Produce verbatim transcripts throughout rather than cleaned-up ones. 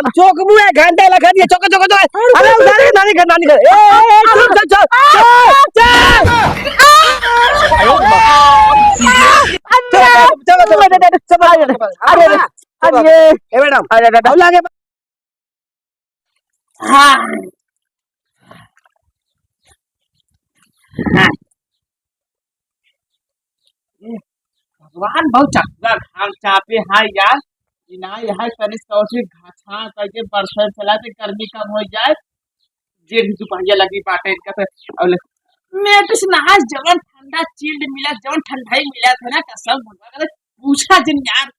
चौक मुँह है, घंटा लगा दिया, चौक, चौक, चौक। अरे, उधर ही नानी घर, नानी घर। ए, ए, ए, चल, चल, चल, चल, चल। चलो, चलो, चलो, चलो। अरे, अरे, अरे, ए, मैडम, अरे, अरे, अरे। और आगे। हाँ। हाँ। ए, भगवान बहुत चकुआ घाम चापे है यार। इनाई है तनी सौसी घाछा करके बरसात चला के गर्मी कम हो जाए। जेठ दुपहरिया लगी बाटे इनका तो। और ले, मेटिस नहास जवन ठंडा chilled मिला, जवन ठंडाई मिला था ना, कसम भगवान का, पूछा जिन यार।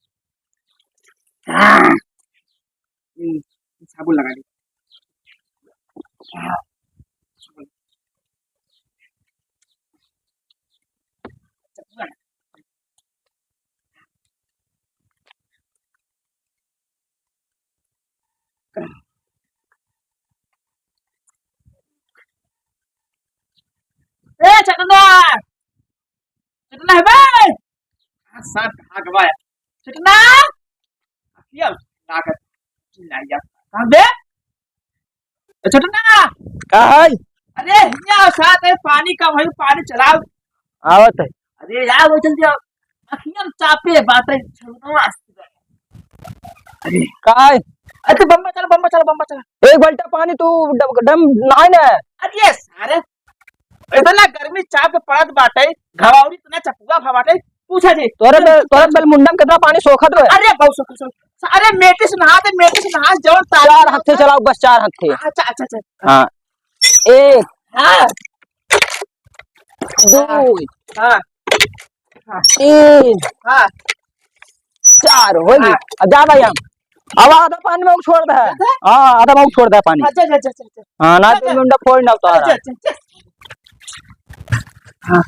हाँ। हम्म, साबुन लगा ली। ए, चटना! चटना है बे? हाँ, सर, कहाँ गवा है? चटना! अखिया लागत चिल्लाइया। कहाँ बे? ए, चटना! का है? अरे, हिया साथ है, पानी का भाई, पानी चलाओ। आवत है। अरे यार, वो जल्दी आओ। अखिया चापे बात है, छोड़ो आज। अरे। का है? अरे, बम्बा चला, बम्बा चला, बम्बा चला। एक बाल्टा पानी तू डब-, डम नहाए ना। अरे, सारे, इतना गर्मी चाप के पड़त बाटे, घवावरी इतना चपुआ भा बाटे, पूछा जी। तोरे बे-, तोरे बेल मुंडम कितना पानी सोखत बे? अरे, बहुत सोखत, सोखत। अरे, मेटिस नहा दे, मेटिस नहा, जौन तारी चार हाथ से चलाओ, बस चार हाथ से। अच्छा, अच्छा, अच्छा। हाँ। एक। हाँ। दो। हाँ। हाँ। तीन। हाँ। चार, हो गई। हाँ। अब जा भाई हम। अब आधा पानी में छोड़ दे। अच्छा? हाँ, आधा में छोड़ दे पानी। अच्छा, अच्छा, अच्छा, अच्छा। हाँ, ना अच्छा, तो अच्छा। मुंडा फोड़ ना उतारा। अच्छा, अच्छा, अच्छा। हाँ।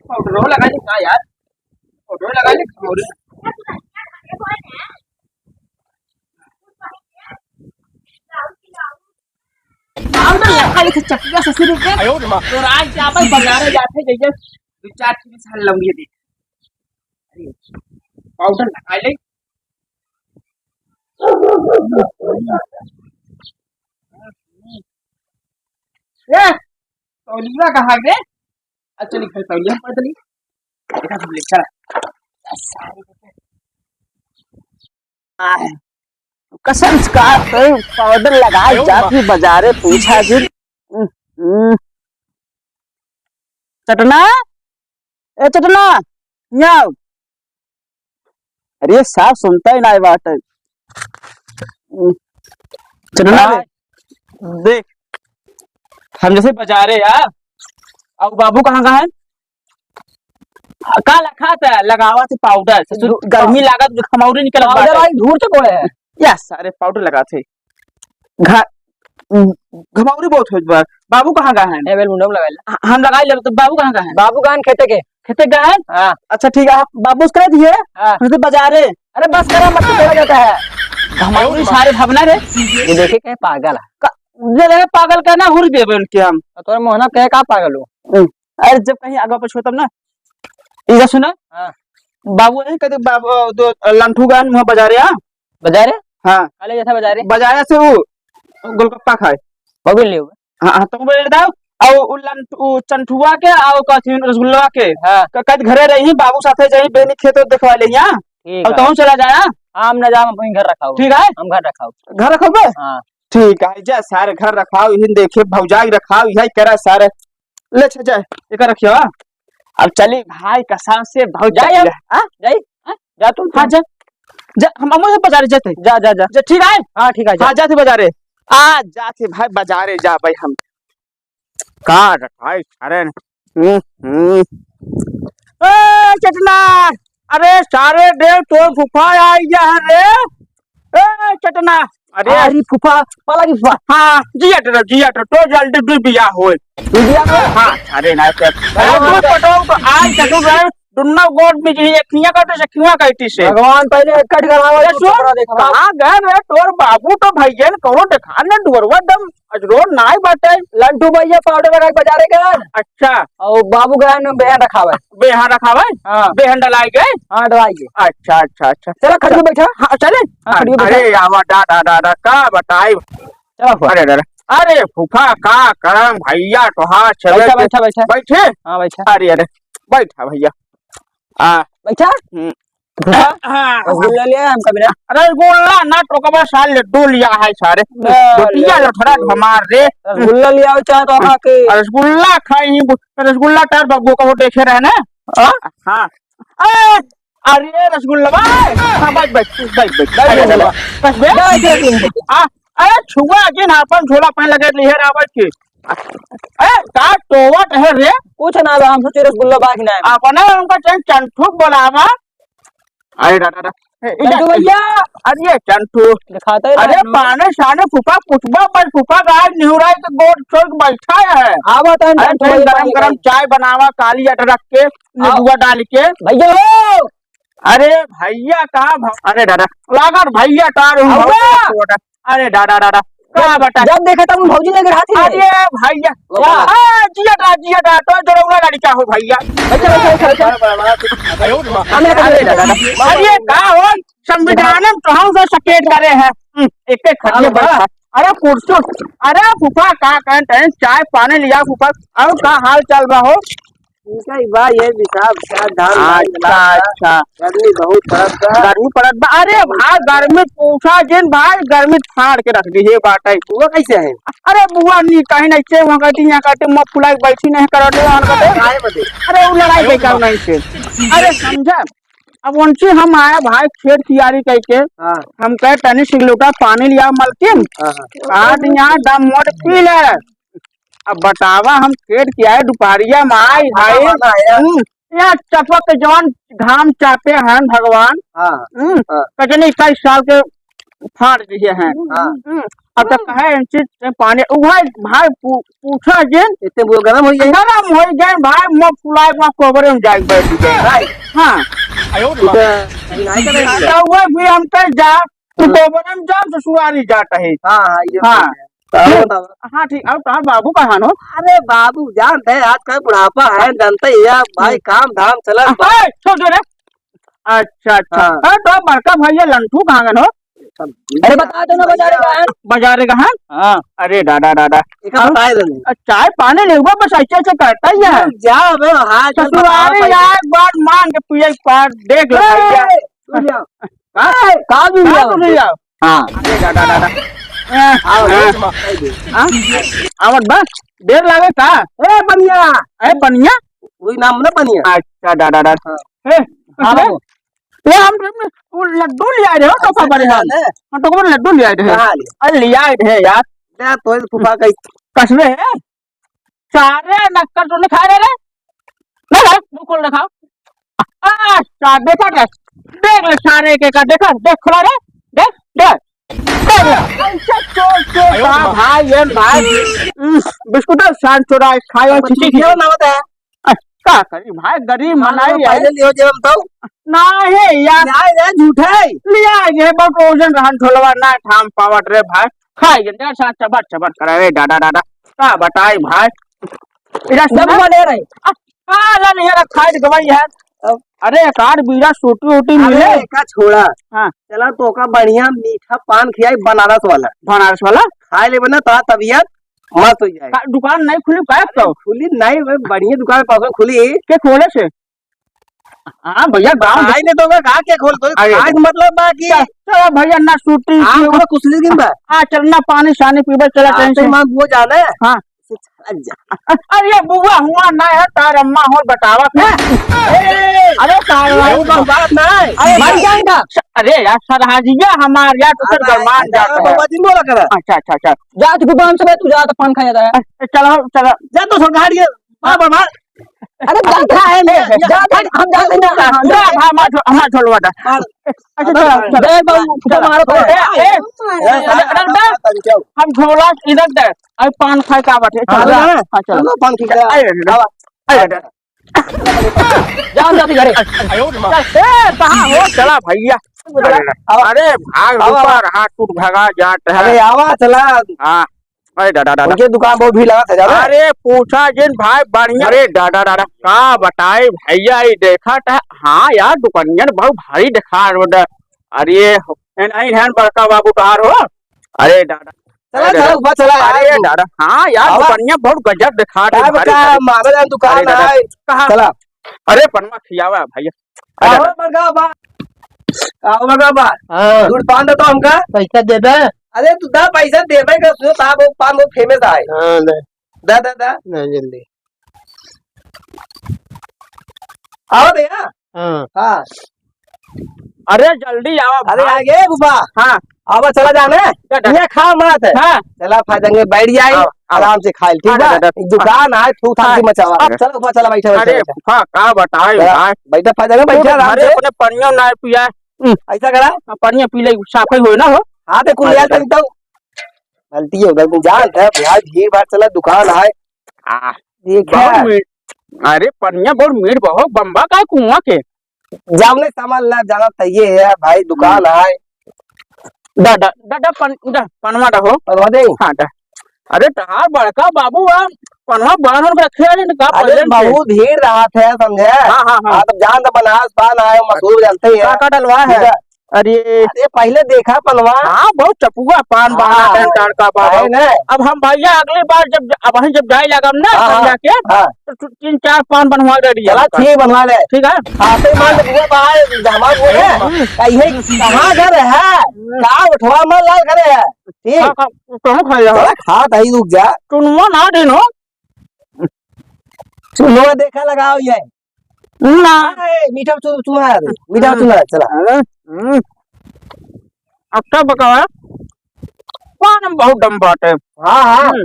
पाउडर लगा दे का यार? पाउडर लगा दे, पाउडर। पाउडर लगा ले, चटिया ससुर के। आयो रे माँ। तो आज जाबे बाजारे जाते जइसे दो चार ठे साल लौंगिया देख। अरे, पाउडर लगा ले। ए, तौलिया कहाँ गे? अब चली घर तौलिया, पैदल ही। देखा तुम ले, चला। आह, कसम से कहा तो पाउडर लगाए जाती बाजारे पूछा जी। हम्म, हम्म। चटना, ए चटना, यहाँ आओ। अरे साफ सुनता ही ना बात है। हम्म। चटना हाँ। देख, हम जैसे बाजारे यार, अब बाबू कहाँ का है? का लखा था? लगावा थे पाउडर, से धू-, गर्मी लागत, खमौरी निकलत पाउडर बाटे। वाली धूर तो कोड़े है। या सारे पाउडर लगा थे। घा-, घमौरी बहुत होत बा। बाबू कहाँ का है? ए, बेल मुंडम लगा ले। ह-, हम लगा ले, तो बाबू कहाँ का है? बाबू का है खेते के। खेते का है? हाँ। अच्छा ठीक है, आप बाबू से कह दिए, हाँ। हम तो बाजारे। अरे बस करा, मत बोला जाता है। घमौरी सारे भावना रे। ये देखे कहे पागल है। का-, ये देखे पागल का ना, हुर देबे उनके हम। और तोरे मोहना कहे का पागल हो? हम्म। अरे जब कहीं आगे पछो तब ना। इधर सुना? हाँ। बाबू है कहते बाबू दो लंठू गान मुँह बाजारे आ। बाजारे? हाँ। काले जैसा बाजारे? बाजारे से वो गोलगप्पा खाए। वो भी ले हुए। हाँ, हाँ, तुम बोल दाओ। और वो लंठ-, वो चंठुआ के और कथी रसगुल्ला के। हाँ। क-, कद घरे रही बाबू साथे जाई बेनी खेत देखवा ले यहाँ। ठीक और है। तुम चला जाया। हम ना जाम, अपने घर रखाओ। ठीक है। हम घर रखाओ। घर रखोगे? हाँ। ठीक है, जा सारे घर रखाओ, इहिन देखे भौजाई रखाओ, यही करा सारे। ले, अच्छा, जा, एकर रखियो, हाँ? अब चली भाई, कसम से बहुत जाई अब। हाँ? जाई? हाँ? जा तू, हाँ, तू। जा। जा, हम अमो से बाजारे जाते। जा, जा, जा। जा, ठीक है? हाँ, ठीक है, जा। हाँ, जाते बाजारे। आ, जाते भाई बाजारे जा भाई हम। का रखाई सारे ने? हम्म, हम्म। ए, चटना! अरे, सारे देव तोर फूफा आई गया है रे। ए, चटना! अरे। अरे, फूफा, पाला की फूफा। हाँ, जिया टरा, जिया टरा, तो जल्दी भी बिया होए। बिया होए? हाँ, अरे ना, तो अरे, दूध पटाओ तो आज चटू रहे, दुन्नो गोड़ में जी, एक हियाँ काटे से, एक हियाँ काटे से। भगवान पहले एक कट करावा, ये तू सुन, कपड़ा देखा। कहाँ गए रे तोर बाबू? तो भैया ने कहो देखा न, डुअरवा दम अजरो नाई बाटे। लंटू भैया पाउडर लगा के बाजारे गए। अच्छा। और बाबू गए न बेहन रखावे। बेहन रखावे? हाँ। बेहन डलाई गए? हाँ, डलाई गए। अच्छा, अच्छा, अच्छा। चला, खटिया बैठा। हाँ, चले? हाँ, खटिया बैठा। अरे, आवा, दा, दा, दा, दा, का बताई? चला, फुआ। अरे, अरे, अरे, फूफा, का करम भैया, तोहार छबे बैठा, के बैठा, बैठा। बैठे? हाँ, बैठा। अरे, अरे, बैठा भैया। आ, बैठा। हम्म। फूफा, हाँ। रसगुल्ला लिया हमका बिना। रसगुल्ला ना, तो कबा साल लड्डू लिया है सारे। ले, गोटिया ले, लथड़ा ले। हमार रे। रसगुल्ला लिया हो चाहे तो खा के। रसगुल्ला खाई ही, रसगुल्ला तार बब्बू का वो देखे रहे ना। हाँ? हाँ। ए, अरे रसगुल्ला भाई। हाँ, बैठ, बैठ, बैठ, बैठ। बैठ, अरे रसगुल्ला। बैठ, बैठ। बैठ, बैठ। आ, अरे छुआ जिन आपन झोला पहन लगे लिहे रावत के। ए, का टोवत है रे? कुछ ना बा, हम सोचे रसगुल्ला बा कि ना। अपने उनका चंद चंठुक बोलावा। अरे दादा, दादा। ए, चंटू इधर। भैया। अरे चंटू। दिखाता ही अरे ना। पाने साने फूफा पुछबा पर फूफा का आज निहुराई के गोड़ छोड़ के बैठा है। आवा तो अरे चंटू तनी भैया गरम पानी गरम खाई। चाय बनावा, काली अदरक के, आओ। नींबुआ डाल के। भैया हो। अरे भैया का भ-, अरे दादा, लागत भैया तार हूँ, आओ भौजी बा। छोटा। अरे दादा, दादा, का बता? जब देखे तब भौजी लगे रहती है। अरे भैया, वाह। आ, जिया दा, जिया दा, तो जरौला लड़का हो भैया। अच्छा, अच्छा, अच्छा, अच्छा। अरे दादा, दादा। अरे का हो, संविधान में तो हम सब सकेत करे हैं। हम्म, एक एक खटिया आओ बा। बैठा। अरे कुर्सी, अरे फूफा का कहें, तहें चाय पानी लिया फूफा, और का हाल चाल बा हो? ठीक है बा, ये हिसाब का धान अच्छा, अच्छा। गर्मी बहुत पड़त बा। गर्मी पड़त बा। अरे भाई, गर्मी पूछा जिन भाई, गर्मी फाड़ के रख दी है बाटे। वो कैसे है? अरे बुआ नी कहीं नहीं से, वहाँ कहती, यहाँ कहते, मुँह फुला के बैठी नहीं करते, वहाँ कहते। काहे बदे? अरे वो लड़ाई के काम नहीं से। अरे समझा, अब उनसे हम आया भाई खेत कियारी करके, हाँ। हम कहे तनी से लोटा पानी लिया मलकिन, हाँ, हाँ। आज यहाँ दम मोट पी ले। अब बतावा, हम खेत के आए, दुपहरिया में आई, हाँ, भाई। हाँ, हाँ, यार। हम्म, या चपक के जवान घाम चापे हैं भगवान। हाँ, हम्म, हाँ। कजनी इक्कीस साल के फाड़ दिए हैं। हाँ। हम्म, अब तो कहे इनसे पानी, उहे भाई पू-, पूछा जिन। इतने बुआ गरम हो जाए। गरम हो जाए भाई, मुँह फुलाए, वहाँ कोबरे में जाए बैठ गए। भाई। हाँ। तो, तो वह भी हम कह जा, तू हाँ। कोबरे में जा, ससुरारी जात है। हाँ, हाँ, ये हाँ। बात है। तो और बताओ। हाँ, ठीक। और तोहार बाबू कहाँ हो? अरे बाबू, जानते हैं, आजकल बुढ़ापा है, जानते ही हैं, भाई, हम्म। काम धाम चलत बा। ए, छोड़ दे रे। अच्छा, अच्छा। हाँ। अरे, तो बड़का भैया लंठू कहाँ गन हो? अरे, बता दो ना, बाजारे गए हैं। बाजारे गए हैं? हाँ। अरे, दादा, दादा। एक बताए दे। चाय पानी लेबा, बस ऐसे, ऐसे करता ही है। जा बे, हाँ, चल, ससुरारी बताओ, भाई। एक बार मांग के पिए, एक बार देख ले, ए, भैया। सुन लिया। हाँ? ए, का भी का लिया? भी लिया? हाँ। अरे दादा, दादा। ए, आओ, हाँ। आओ, आओ। हाँ? आवत बा? देर लागे का? ए, बनिया। ए, बनिया? वही नाम ना बनिया। अच्छा, दादा, दादा। हाँ। ए, हाँ, कुछ बाबू। ए, हम, हम, वो लड्डू ले आए रहे हो, तो अच्छा, खबर है। अच्छा, ले। हम तो खबर लड्डू ले आए रहे। कहाँ ले? अरे, ले आए रहे यार। ले, तो फूफा कही। कसबे है? सारे नक्कर तो नहीं खा रहे रे। नहीं, नहीं, मुंह खोल दिखाओ। आ, सा-, देखा देख। देख ले सारे के का, देखा, देख खुला रे। देख, देख। देख ले। ऐसे चोर, चोर, आयो बा, माँ। भाई, ये भाई। उम, बिस्कुट है, शान चोरा है, खाए और खिची खिची। ना होता है। आ, का करी भाई, गरीब हाँ, मनाई है। पहले लियो जेब में तो। ना है यार। ना है, झूठ है। लिया है, बहुत वजन रहन ढोलवा, ना थाम पावत रे भाई। खाई गए, डेढ़ साल चबर चबर करे रे, दादा, दादा। का बताई भाई? इधर जब सुना? बोले रहे। आ, आ, ला, नहीं, ला, खाई गवाई है। अब अरे, एक आध बीड़ा सूटी उटी अरे, मिले। का छोड़ा। हाँ। चला, तो का बढ़िया मीठा पान खियाई, बनारस वाला। बनारस वाला? खाए लेबे ना, तो तबियत मस्त हो जाए। का, दुकान नहीं खुली, का अरे, तो? खुली नहीं, वो बढ़िया दुकान परसों खुली। के खोले से? हाँ भैया, गाँव खाए नहीं तो का के खोल दो? अरे खाए तो मतलब बा कि चल, चलो भैया, ना सूती, आम पीवा। को कुछ नहीं बा। हाँ, चल ना, पानी सानी पीबे, चला हाँ, टेंशन। तो माँ वो जाना है। हाँ। अच्छा, अच्छा। अरे बुआ हुआ ना है, तार अम्मा हो बतावत है। ए, अरे तार अरे, वो बात ना है। अरे मर जाएगा। अरे यार, सरहजिया हमार यार, तो सर अरे, गरमान अरे, जाता है। बाबा जी बोला करा। अच्छा, अच्छा, अच्छा। जा तू दुकान से बे, तू जा तो पान खाया था। अच्छा, चलो, चलो। जा तो सरकार ये, बाबा, बाबा। अरे, जा, जा, जा, जा, हम जा, जा, जा, जा, जा, हम, हम झोलवा दा। हाँ। अच्छा, चलो, चलो। जय बाबू, फुफा मारो तो। ए, ए, ए, अरे, अरे, अरे, हम झोला इधर दे। अरे, पान खाए का बात है? चलो, हाँ, चलो। हाँ, चलो, पान खींच ले। अरे, अरे, अरे, अरे, अरे। जान जाती घरे। चल, ए, कहाँ हो? चला भैया। अरे, अरे, भाग, आवा, रुका, आवा। रहा, टूट भगा जात है। अरे, आवा, चला। हाँ। अरे, दादा, दादा। उनके दुकान बहुत भीड़ लगत है, जाना? अरे, पूछा जिन भाई, बढ़िया। अरे, दादा, दादा, का बताई भैया, ये देखा था। हाँ यार, दुकानियन बहुत भारी देखा रोड। अरे, ये, ये नहीं है बड़का बाबू तोहार हो? अरे, दादा। चला, अरे, चला, दादा। ऊपर चला यार। अरे, दादा, हाँ यार, आवा। दुकानिया बहुत गजब देखा रहे, का भारी, बता, भारी। मामा जान दुकान अरे, दादा, है। कहाँ? चला। अरे, पनवा खियावा भैया। का हो बड़का बा? का हो बड़का बा? हाँ। दूध पान दे तो हमका। पैसा देबे? अरे तू दा पैसा देबे का, सुनो साहब, वो पान बहुत famous है। हाँ, दे। दा, दा, दा। ना जल्दी। आओ भैया। हाँ। हाँ। अरे जल्दी आओ अरे भाई। आगे बुबा। हाँ। अब चला जाने। जा, जा। ये खा मत। हाँ। चला फायदा नहीं, बैठ जाए। आओ, आओ। आराम से खाए, ठीक हाँ, बा? जा, जा। दुकान है, थूक थाक हाँ। की मचावा। अब चलो, ऊपर चला, बैठा, बैठा, अरे, बैठा। हाँ, का बताए चला, भाई। बैठा, फायदा नहीं, तू बैठा तो आराम घरे से। अपने पनिया ना पिया। हम्म। ऐसा करा? हाँ, पनिया पी ले, साफ ही होए ना हो। हाँ, तो कुल हाँ, यार, जा। तनी तो गलती हो गई, तू जानत है, भाई, भीड़ भाड़ चला, दुकान है। आ, देखा। बहुत मीठ। अरे, पनिया बहुत मीठ, बहुत बम्बा का है कुआं के। जाओ नहीं, सामान ला, जाना चाहिए है भाई, दुकान हम्म। है। दा, दा, दा, दा, पन-, दा, पनवा दा हो। पनवा दे? हाँ, दा। अरे, तहार बड़का बाबू आ, पनवा बांध के रखे आले न का अरे, पहले से? बहुत भीड़ रहत है, समझे? हाँ, हाँ, हाँ। हाँ, तब जान तो बनारस पान आए, मशहूर जानते ही का, हैं। का डलवा है? ठीक है। अरे। अरे, पहले देखा पनवा। हाँ, बहुत चपुआ पान हाँ। बना है, तड़का बा। है ना? अब हम भैया अगली बार जब, अब हम जब जाए लागब ना, हाँ, तब हाँ, जाके, हाँ। तो तू तीन चार पान बनवा दे दिया चला, हमका। ठीक, बनवा ले। ठीक है? हाँ, तो मान ले, बुआ बाहर, जमा बोले, हम्म। कहिए, कहाँ घर है? हम्म। का उठवा मार लाल घर है? ठीक? का, का, कहूँ खाए रहा? चला, खा, तही रुक जा। चुनवा ना देनो। चुनवा देखा लगाओ ये। ना। अरे, मीठा चु-, चुना है रे। मीठा हम्म। चुना है, चला। हम्म, हम्म। अच्छा बकावा, पान में बहुत दम बाटे। हाँ, हाँ। हम्म।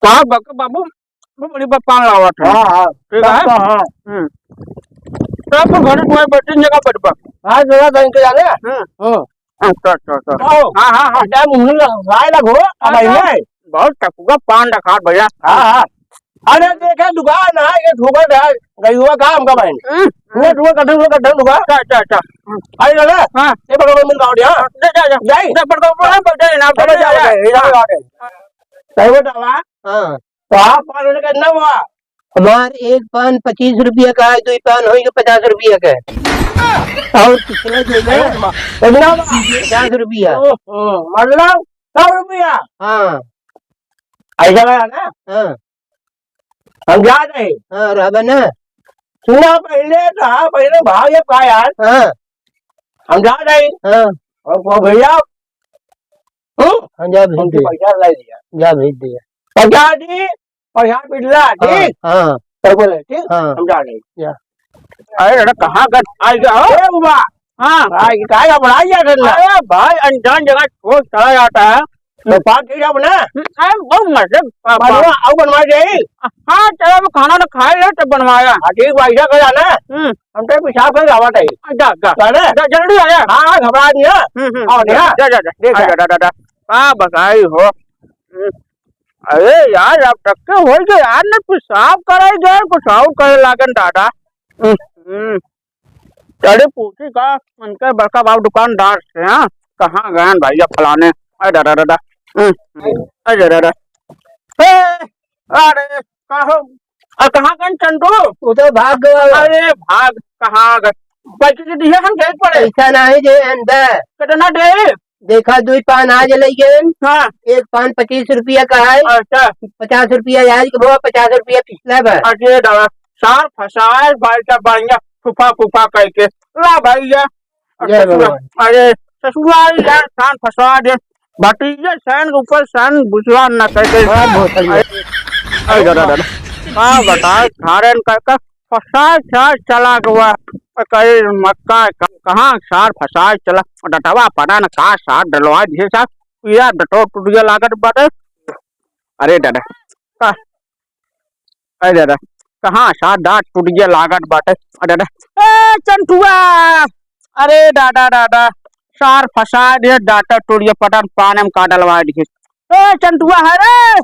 कहा बक बाबू, वो बड़ी बा पान लावत है। हाँ, हाँ। ठीक है? हाँ, हाँ। हम्म। तब तो घरे तुम्हारे बैठे जगह बैठ बा। हाँ, जगह कहीं के जाने? हम्म। हम्म। अच्छा, अच्छा, अच्छा। आओ। हाँ, हाँ, हाँ। क्या मुंह में लाए लगो? अब हाँ, आइए। बहुत टकुआ पान रखा भैया। हाँ, हाँ। अरे देखे दुकान है, ये ठोकर है, गयुआ काम का भाई। हम्म। ठोकर, ठोकर, कठिन, ठोकर, कठिन, ठोकर। अच्छा, अच्छा, अच्छा। हम्म। अरे दादा, हाँ। ये बड़ा मिल गाओ यार। दे, दे, दे। जाई। दे, बड़ा, बड़ा, बड़ा, दे, ना, चलो, दे, जाओ, दे, जाओ, जाओ। सही बतावा। हाँ। तो आप पान लेके ना हुआ? हमार एक पान पच्चीस रुपया का है, दुई पान होइगे पचास रुपया के। और कितना देबे? कितना बा? पचास रुपया। ओहो, मतलब सौ रुपया? हाँ। ऐसा लगा ना? हाँ। हम जा रहे। हाँ, रहबे ना। सुना पहले, कहा पहले, भाव ये का यार? हाँ। हम जा रहे। हाँ। और वो भैया, हम्म? हाँ, जा भेज उनके दे। पैसा ले लिया। जा भेज दे। पचास दी, और यहाँ पिटला, हाँ, ठीक? हाँ। तो बोले, ठीक? हाँ। हम जा रहे। जा। अरे, अरे, कहाँ कर, आ गया हो? ए, बुआ। हाँ। भाई, काहे घबराई जा करना? अरे, भाई, अनजान जगह ठोस चला जाता है। तो पान ठीक है अपना? हम्म, अरे, बहुत मजे, पा-, पा-, बनवा, आओ बनवा जाई। हाँ, चलो, अब खाना ना खाए ले, तब बनवाया। हाँ, ठीक, भाई, जा कर आना। हम्म। हम तो पेशाब कर आवा टाइम। जा, जा। जा ना? जा, जल्दी आ जा। हाँ, हाँ, घबरा दिया। हम्म, हम्म। आओ, जा, जा। जा, जा, जा। ठीक है। जा, जा, जा, जा। का बताई हो? हम्म। अरे यार, अब तक के होई गए यार, न पेशाब कराई गए, कुछ और करे लागन दादा। हम्म, हम्म। अरे पूछी का, उनके बड़का बाबू दुकानदार से, हाँ, कहाँ गए भैया फलाने? अरे दादा, दादा। हम्म, हम्म। अरे दादा, दादा। ए, अरे, कहो, आ, कहाँ गए चंदू? वो तो भाग गए। अरे भाग, कहाँ गए? पैसे तो दिए हम गए पड़े। पैसा नहीं दे अंदर। कितना दे? देखा, दुई पान आज लइगेन। हाँ। एक पान पच्चीस रुपया का है। अच्छा। पचास रुपया आज के भवा, पचास रुपया पिछला बा। अरे दादा, सार फसाए भाई साहब, बढ़िया फुफा फुफा करके। ला भैया। जय ससुरा-, भगवान। अरे, ससुराल यार, शान फसा दे। भतीजे सैन के ऊपर सैन बुझवा न करके। हाँ, बहुत बढ़िया। अरे, अरे दादा, दादा। का बताए, थारे न करके फसाए सार चला गवा। कई मक्का क-, कहाँ सार फसाए चला। डटवा पड़ा न का सार डलवा दिए सार। पूरा डटो टूट गया लागत बाटे। अरे दादा। का? अरे दादा। कहाँ सार डांट टूट गया लागत बाटे। अरे दादा। ए चंटुआ। अरे दादा दादा। सार फसा दिए डांट टूट गया पटन पाने में का डलवा दिए। ए चंटुआ है रे।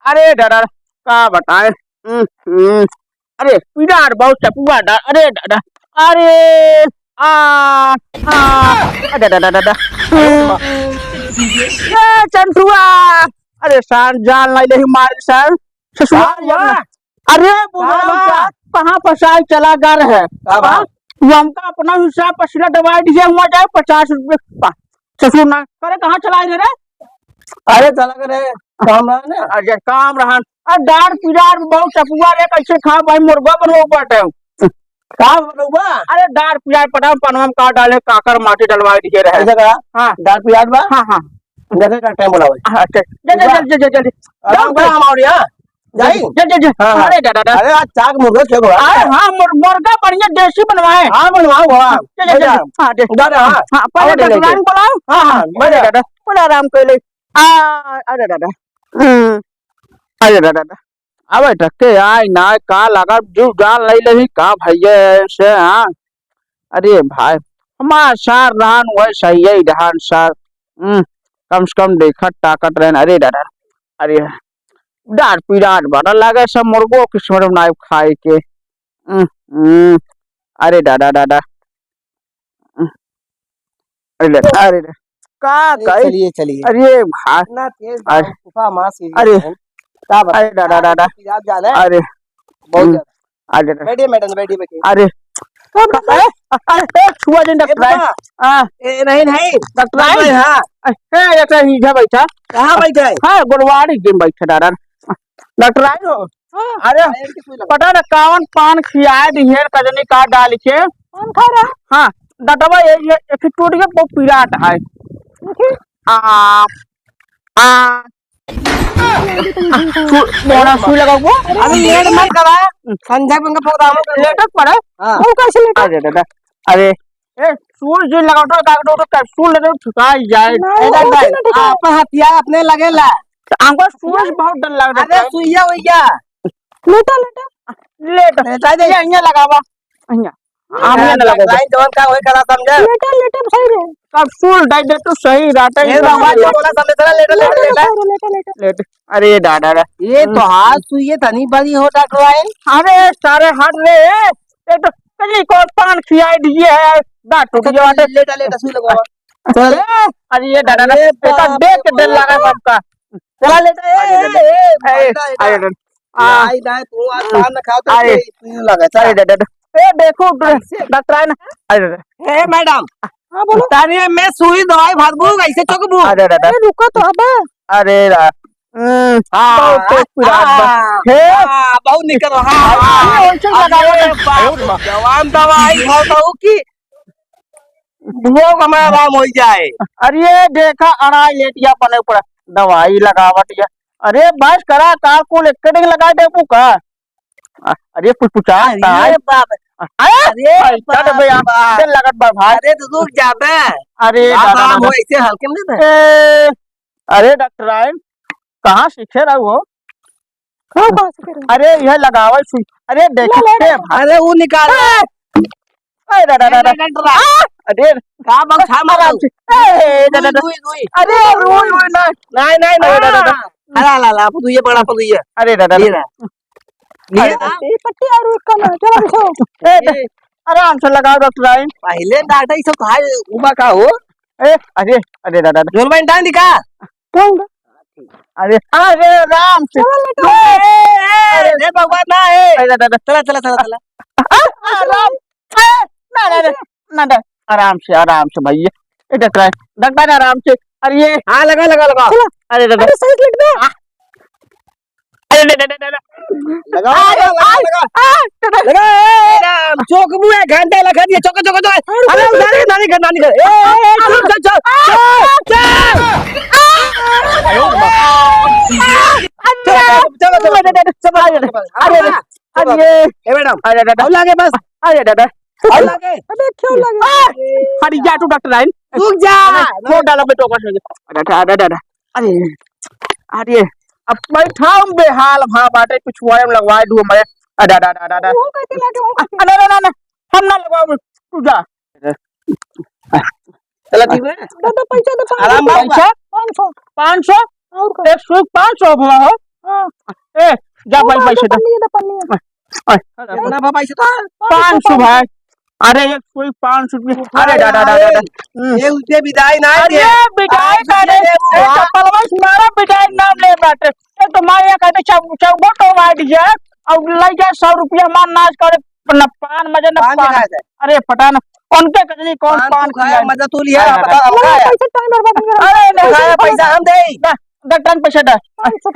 अरे दादा। का बताए। हम्म, हम्म। अरे, पीरात बहुत चपुआ डा-, अरे दादा, अरे, आ, आ, अरे दादा, दादा। ए, चंटुआ, अरे सार, जान नहीं लेही मारे सार, ससुराल का बा? जाना। अरे, का बुढ़ऊ बा? सार, कहाँ फंसाई चला गा रहे? का बा? हाँ? वो हमका अपना हिस्सा पसीना दवाई दिए, हुआ जाए पचास रुपये का। ससुर ना करे, कहाँ चला गए रे? अरे, चला गए रे, काम रहा ना। अरे, काम रहा। अरे, डार पीरात बहुत चपुआ रे, कैसे खा भाई, मुर्गा बनवा बाटे। का बनवा? अरे, डार पीरात पटा, पनवा में का डाले, काकर माटी डलवाई दिए रहे। ऐसा का? हाँ। डार पीरात बा? हाँ, हाँ। जल्दी का टाइम बुलावे। हाँ, अच्छा। जल्दी, जा। जल्दी, जल्दी, जल्दी। आराम जाओ, कर, हम और यहाँ। जाई? जा, जा, जा। हाँ, हाँ। अरे, जा, जा, जा। अरे, आज चाक मुर्गा खेल रहा है। अरे, हाँ, मुर-, मुर्गा बढ़िया देसी बनवाए। हाँ, बनवाओ, हाँ। जा, जा, ले जा, जा। जा। हाँ, दे। जा, जा, हाँ। हाँ, पहले और ले, ले, डॉक्टर ले। को बुलाओ। हाँ, हाँ, हाँ, ले अरे जा। दादा, बड़ा आराम कर ले। आ, अरे दादा। हम्म। अरे दादा, दादा। अबे टक्के आए ना, का लगा, जीव जान लई लेही का भैया ऐसे, हाँ? अरे भाई, हमार सार रहन वह सही है, रहन सार। हम्म, कम से कम देखत ताकत रहन। अरे दादा, अरे, डार पीरात बड़ा लगे, सब मुर्गो किस्मत बनाए खाए के। हम्म, हम्म, अरे दादा, दादा। हम्म, अरे दादा, अरे दादा। का अरे कही? चलिए, चलिए। अरे भाई, इतना तेज अरे, बारिश, तूफान, माँ सीरियस अरे, है। का बताएं? अरे दादा, दादा। आप जाना है? अरे, बहुत हम्म। ज्यादा। आ जा। बैठिए मैडम, बैठिए, बैठिए। अरे, अरे, अरे, अरे, छुआ जिन ए, डॉक्टर आए। बेटा। हाँ। ए, नहीं, नहीं। डॉक्टर आए। नहीं, हाँ। ए, एक ही इधर बैठा। कहाँ बैठा है? हाँ, गोड़वाड़ी जिन बैठा दादा। डॉक्टर आए हो? हाँ, अरे, आए इनके सुई लगा। पता न कौन पान खियाए दिहे, कजनी का डाल के। पान खा रहा? हाँ, डटवा ये, ये, एक ही टूट गया, बहुत पीरात है। देखिए। आ, आ, सु-, मोहना सुई लगाओ। अभी लेट मत करा। संध्या पे उनका प्रोग्राम हो गया। लेटत पड़े। हाँ। वो कैसे लेटत? अरे दादा, अरे, ए, सुई जो लगाओ तो, डॉक्टर तो कैप्सूल ले दो, ठुकाई जाए। नहीं, ए, वो भाई, कैसे लेटत? आप हथियार अपने लगे ला। तो हमको सुई से बहुत डर लग रहा है। अरे, सुइया, उइया। लेटा, लेटा। लेटा। लेटा दे। ये, ये लगावा। यहाँ। आप लेटा, यहाँ ना लगावा। लाइन जवान का होए करा समझे? लेटा, लेटा, सही रहे। कब सुन डाई दे तो सही रहता है। ए, बाबा, जो बोला समझे, चला, लेटा, लेटा, लेटा। लेटा, लेटा, लेटा। लेट। अरे, दादा रे। ये तो हम्म। हाथ सुइये तनी बड़ी हो डॉक्टर आए। अरे, सारे हाथ रे। ये तो कहीं को पान खियाए दिए है। दांत टूट गया बाटे। लेटा, लेटा, सुई लगवा। चल। अरे, अरे, ये दादा रे। अरे, एक बाप देख के रे डर लगा बाप। सबका। चला लेटा, ए, अरे, ए, दादा। ए, अरे, मरता है दादा। अरे, आ, आई दाएं, तू आज हम्म। पान न खाओ तो अरे। ये सुई लगा, चला। अरे, दादा, दादा। ए, देखो, कैसे? डॉक्टर आए ना। अरे, दादा। ए, मैडम। हाँ, बोलो। तारी में सुई दवाई भरबू, कैसे चोकबू? अरे, दादा। ए, रुको तो, अबे। अरे, रा-, हम्म, हाँ, बहुत तेज पीड़ा बा। हाँ, हे। हाँ, बहुत निकल रहा। हाँ, हाँ, हाँ। ये वैसे ही लगा अरे, रहा है। बाप, जवान दवाई खाओ तो की भोग हमें आराम हो जाए। अरे, देखा, अढ़ाई लेटिया बने पड़ा, दवाई लगावत या। अरे, बस करा, का कुल एक दिन लगा देबू का? अ-, अरे, कुछ पुछा अरे का है? बाप। अरे, अरे पैसा दे बाप भैया, रे बाप। तेल लागत बा भाई। अरे, तो रुक जा बे। अरे, बाप दादा, आराम दादा। हो, ऐसे हल्के में नहीं दे। ए, अरे, डॉक्टर आइन, कहाँ सीखे रहा हो? हाँ, कहाँ सीखे रहा? अरे, यह लगावल सुई। अरे, देख ले, ले, के ले। भाई। अरे, वो निकाल। ए! अरे, दादा, दादा। अरे, डॉक्टर आइन। आ! अरे, का बात है, आराम मारो? से। ए, दादा, दादा। रुई, रुई, रुई। अरे, रुई, रुई, ना। नहीं, नहीं, नहीं, दादा, दादा। हाँ। अरे, ला, ला, आप तो ये बड़ा, आप तो ये। अरे, दादा, ये दादा। रहा। ये अरे, रहा। ये पट्टी और उसका ना, चलो, बिछो। ए, ए। आराम से लगाओ, डॉक्टर आइन। पहले डॉक्टर, ये सब खाए, उबा का हो? ए, अरे, अरे, दादा, दादा। जोर में डाल दी का? कौन? अरे, अरे, आराम से। चलो, लेटो। ए, ए, ए, अरे, हे भगवान, ना, ए। अरे, दादा। चला, चला, चला, चला। आ, आराम। ए, ना, ना, ना, ना, ना, आराम से, आराम से भैया। ए, डॉक्टर, डॉक्टर, आराम से। अरे, ये। हाँ, लगा, लगा, लगा। चलो। अरे, दादा। अरे, सही से लग दे। आ। अरे, दादा, दादा, दादा। लगा, आ, लगा, लगा, आ, लगा। आ, दादा। लगा, ए, ए, राम, चोक मुँह है, घंटे लगा दिए, चोक, चोक, चोक। अरे, अरे, उधारी, नानी घर, नानी घर। ए, ए, ए, चल, चल, चल, चल, चल। चलो, चलो, चलो, चलो, चलो, चलो। अरे, अरे, अरे। ए, मैडम, अरे, दादा। और लागे बस। अरे, दादा। और लागे। अबे, क्यों लागे? आ, हट जा तू, डॉक्टर आइन। रुक जा। अरे, फोन डालो, बेटो, बस हो गया। अरे, अरे, अरे, अरे। अरे, अरे, अब बैठाओ बेहाल भा बाटे, कुछ वायम लगवाए दू हमारे। अरे, अरे, अरे, अरे। वो कैसे लागे, वो कैसे? अरे, अरे, अरे, अरे, हम ना लगवाओ, तू जा। चला, ठीक है। दे दो पैसा, दे, पाँच सौ। आराम बाबू का। पैसा? पाँच सौ। पाँच सौ? और का? एक सौ पाँच सौ हुआ हो। हाँ। ए, जा वो भाई, ना, पैसे दे दे। पन्नी, दे पन्नी। ओए, कितना बा पैसा तो? पाँच सौ भाई। अरे, एक कोई पाँच सौ रुपया। अरे, दादा, दादा, दादा। हम्म। ये उसे विदाई ना अरे, दे। विदाई आज करे। ये वो ए, चप्पल बस मारा, विदाई नाम ले बाटे। ए, तो मार ये कहते चौ-, चौबो तो मार दिया। और लई जाए सौ रुपया, मार नाश करे, न पान मजे, न पान पान। खाए जाए। अरे, पता न उनके कजनी कौन पान पान तू खाए, खिलाए। मजा तू लिया, अरे, बता, हम खाए। पैसा टाइम बर्बाद नहीं करा। अरे, नहीं खाए, पैसा हम दे। ना, दे टाइम पैसा दे।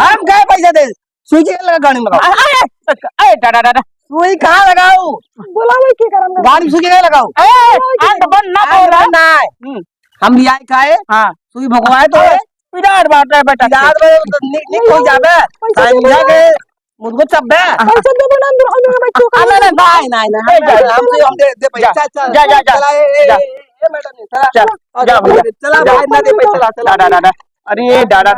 हम खाए, पैसा दे। सुई के लगा गाड़ी में लगाओ। अरे, अरे, अरे, दादा, दादा। सुई कहाँ लगाओ? बोलावे के करम ना। गाड़ी में सुई के लगाओ। ए, आंट बंद ना आंट बोला। बंद ना है। हम्म। हम लियाए खाए। हाँ। सुई भगवाए तो अरे, है। पिरार बात है बेटा। पिरार में तो निक, निक हो जाबे। पैसा दे दे। के मुझको चब्बे। पैसा दे दे ना, अंदर, अंदर में चुका अरे, अरे, नहीं, नहीं, नहीं, ए, जा, हम तो, हम दे, दे पैसा। जा, चल, चल, जा, जा, जा। चला, ए, ए, जा। ए, ए, मैडम, चला। चल, और जा भैया। चला, जा। भाई, ना दे पैसा, चला, चला। दादा, दादा। अरे, दादा,